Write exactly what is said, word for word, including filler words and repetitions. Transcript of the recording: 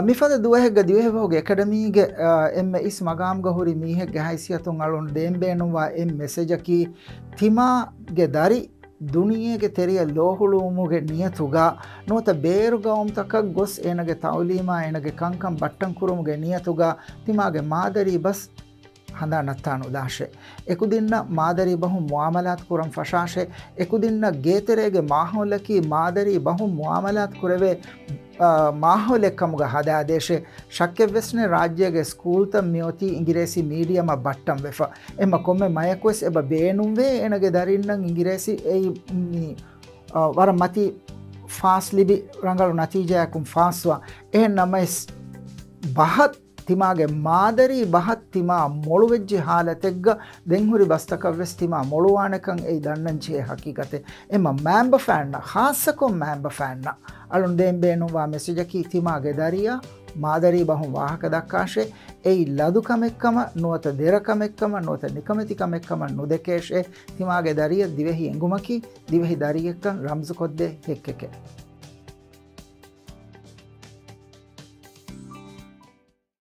މިފަދަ ދުވަހެއްގަ ދިވެހިބަހުގެ އެކަޑަމީގެ އެންމެ އިސް މަގާމްގަ ހުރި މީހެއްގެ ހައިސިއްޔަތުން އަޅުން ދޭން ބޭނުންވާ އެއް މެސެޖަކީ، ތިމާގެ ދަރި ދުނިޔޭގެ ތެރެއަށް ލޯހުޅުވުމުގެ ނިޔަތުގަ ނުވަތަ ބޭރު ގައުމުތަކަށް ގޮސް އޭނަގެ ތައުލީމާ އޭނަގެ ކަންކަން ބައްޓަން ކުރުމުގެ ނިޔަތުގަ ތިމާގެ މާދަރީ ބަސް ހަނދާން ނައްތާ ނުލާށޭ. އެކުދިންނަށް މާދަރީ ބަހުން މުއާމަލާތު ކުރަން ފަށާށޭ. އެކުދިންނަށް ގޭތެރޭގެ މާހައުލަކީ މާދަރީ ބަހުން މުއާމަލާތު ކުރެވޭ، އާ، މާހައުލެއް ކަމުގަ ހަދާދޭށޭ. ޝައްކެއްވެސް ނެތް، ރާއްޖޭގެ ސްކޫލްތައް މިއޮތީ އިނގިރޭސި މީޑިއަމަށް ބައްޓަން ވެފަ. އެމަ ކޮންމެ މަޔަކުވެސް އެބަ ބޭނުންވޭ އޭނަގެ ދަރިންނަށް އިނގިރޭސި އެއީ، މި، އާ، ވަރަށް މަތީ ފާސް ލިބި ރަނގަޅު ނަތީޖާއަކުން ފާސްވާ. އެހެން ނަމަވެސް ބަހަށް ތިމާގެ މާދަރީ ބަހަށް ތިމާ މޮޅުވެއްޖެ ހާލަތެއްގަ ދެން ހުރި ބަސްތަކަށް ވެސް ތިމާ މޮޅުވާނެކަން އެއީ ދަންނަން ޖެހޭ ހަޤީޤަތެއް. އެމަ މައިންބަފައިންނަށް، ޚާއްޞަކޮށް މައިންބަފައިންނަށް އަޅުން ދޭން ބޭނުންވާ މެސެޖަކީ ތިމާގެ ދަރިޔާ މާދަރީ ބަހުން ވާހަކަ ދައްކާށޭ. އެއީ ލަދު ކަމެއްކަމަށް ނުވަތަ ދެރަ ކަމެއްކަމަށް ނުވަތަ ނިކަމެތި ކަމެއްކަމަށް ނުދެކޭށޭ. ތިމާގެ ދަރިޔަށް ދިވެހި އެނގުމަކީ ދިވެހި ދަރިއެއްކަން ރަމްޒުކޮށްދޭ ހެއްކެކޭ.